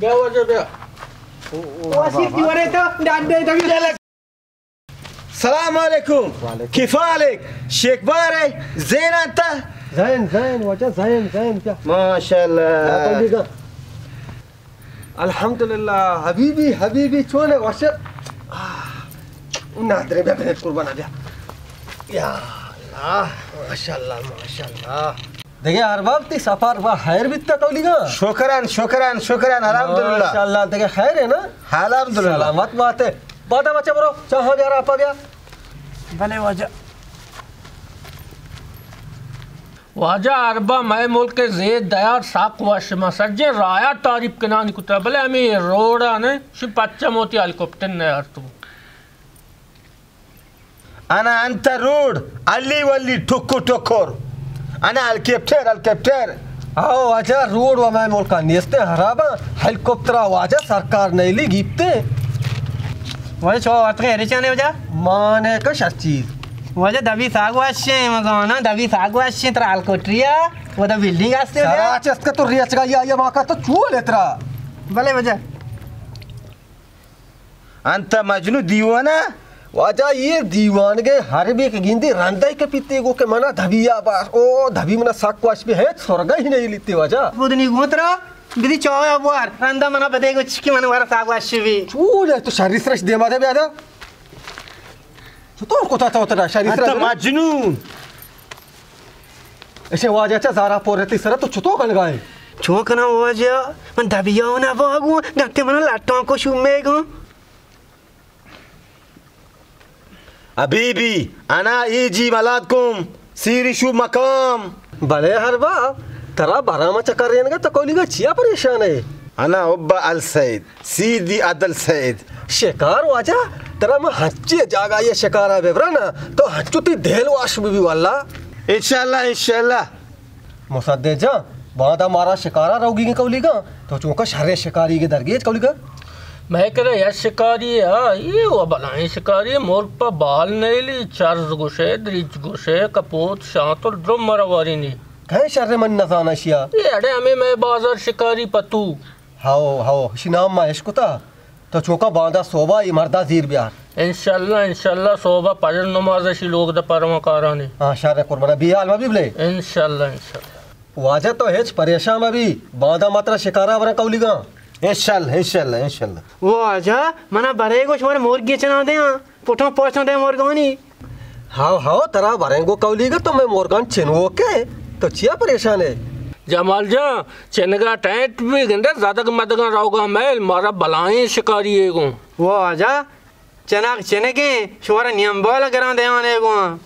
بیا واجہ بیا۔ او، او، وسیب بابا۔ دیوارے تو ڈاڈے دبی۔ سلام علیکم۔ وعلیکم۔ کفالک، شیخ بارے، زین انت؟ زین، زین، واجہ زین، زین، بیا۔ ماشاءاللہ۔ بیا تو دیگا۔ الحمدللہ، حبیبی، حبیبی، چون ئے وش؟ آہ، نادرے بیا، بنت قربان بیا۔ یا اللہ، ماشاءاللہ، ماشاءاللہ۔ دگہ ارباب، تئی سفر با خیر بیتا کولیگا؟ شکران، شکران، شکران، الحمدللہ۔ ماشاءاللہ، دگہ خیر ئے نا؟ الحمدللہ۔ سلامت باتے۔ بادا بچہ برو، چاہاں بیار، آپا بیار۔ بلے واجہ۔ واجہ ارباب، مئے ملک ءِ زید دیار سک وش، ما سجیں رایا تعریف کنانی کتا، بلے ہمے روڈا نے، شی پچا موتی ہیلی کاپٹر نیارتو۔ انا انت روڈ، علی ولی ٹکو ٹکر۔ انا ہیلی کاپٹر، ہیلی کاپٹر۔ آو واجہ، روڈ و مئے ملکا نیست، خرابا۔ ہیلی کاپٹرا واجہ سرکار نیلی گیپتے۔ واجہ چو وقت خیر چانے واجہ؟ مانے کش ہر چیز۔ واجہ دبی ساگ وشیں، مزانا دبی ساگ وشیں، ترا ہیلی کاپٹریا، و دا بلڈنگ ہستے واجہ۔ سرا چست کا تو ریچ گا یا، یا ماں کا تو چول اترا۔ بلے واجہ۔ انت مجنو دیوانہ؟ واجہ، یہ دیوانگے ہر بی کہ گندی رندے کپیتے گو کہ منا دھبی آ باش۔ او دھبی منا سک وش بی، ہیچ سرگا ہی نہیں لیتے واجہ۔ بدنی گو ترا، بدی چایا بوار، رندا منا بدے گو چکی من وارا ساگ وش بی۔ چون ئے تو شری سرش دیما دے بیادا؟ چطور کتا تو ترا شری سرش؟ انت مجنون۔ اشے واجہ چہ زارا پورتی سرا تو چطور کنگا ئے؟ چون کناں واجہ؟ من دبیا و نباگوں، گنتے منا لٹاں کو شومے گوں۔ حبیبی، انا ای جی ملات کم، سیری شو مقام۔ بلے ہر با، ترا برا ما چکر رینگا تو کولیگا چیا پریشان ئے؟ انا حب السید۔ سیدی عدل سید۔ شکار واجہ، ترا ما ہنچی جاگہ یہ شکارا ببرا نا، تو ہنچو تی دل واش بی واللہ۔ انشاءاللہ، انشاءاللہ۔ مصدق جان، باندا مارا شکارا روگی گے کولیگا، تو چونکا شرے شکاری گے درگیج کولیگا۔ مئے کرا یا شکاری ہے، ہاں، یہ وہ بلائیں شکاری ہے، مرگ پا بال نیلی، چرز گوشے، دریچ گوشے، کپوت، شانتل، درم مرا واری نی۔ کہیں شر من نزانا شیا۔ یہ اڑے ہمیں مئے بازار شکاری پتو۔ ہاؤ، ہاؤ، اشی نام ما اشکتا۔ تو چوکا باندا صوبہ ای مردا زیر بیار۔ انشاءاللہ، انشاءاللہ، صوبہ پجر نماز اشی لوگ دا پرواں کارانی۔ ہاں، شر قربان، بے حال مبی بلے۔ انشاءاللہ، انشاءاللہ۔ واجہ تو ہچ پریشان مبی، باندا ما ترا شکارا برا کولیگا۔ انشاءاللہ، انشاءاللہ، انشاءاللہ۔ واجہ، منا برے گوش مارے مرگی چنا دیاں۔ پٹاں پاشاں دے مرگانی۔ ہاو، ہاو، ترا بریں گو کولیگا تو مئے مرگان چنوکے، تو چیا پریشان ئے؟ جمال جان، چنگا ٹینٹ بی گندے زدگ مدگاں روگا میل، مارا بلائیں شکاری ئے گوں۔ واجہ، چناک چنگیں، شوارا نیم بال گراں دیانے گوں۔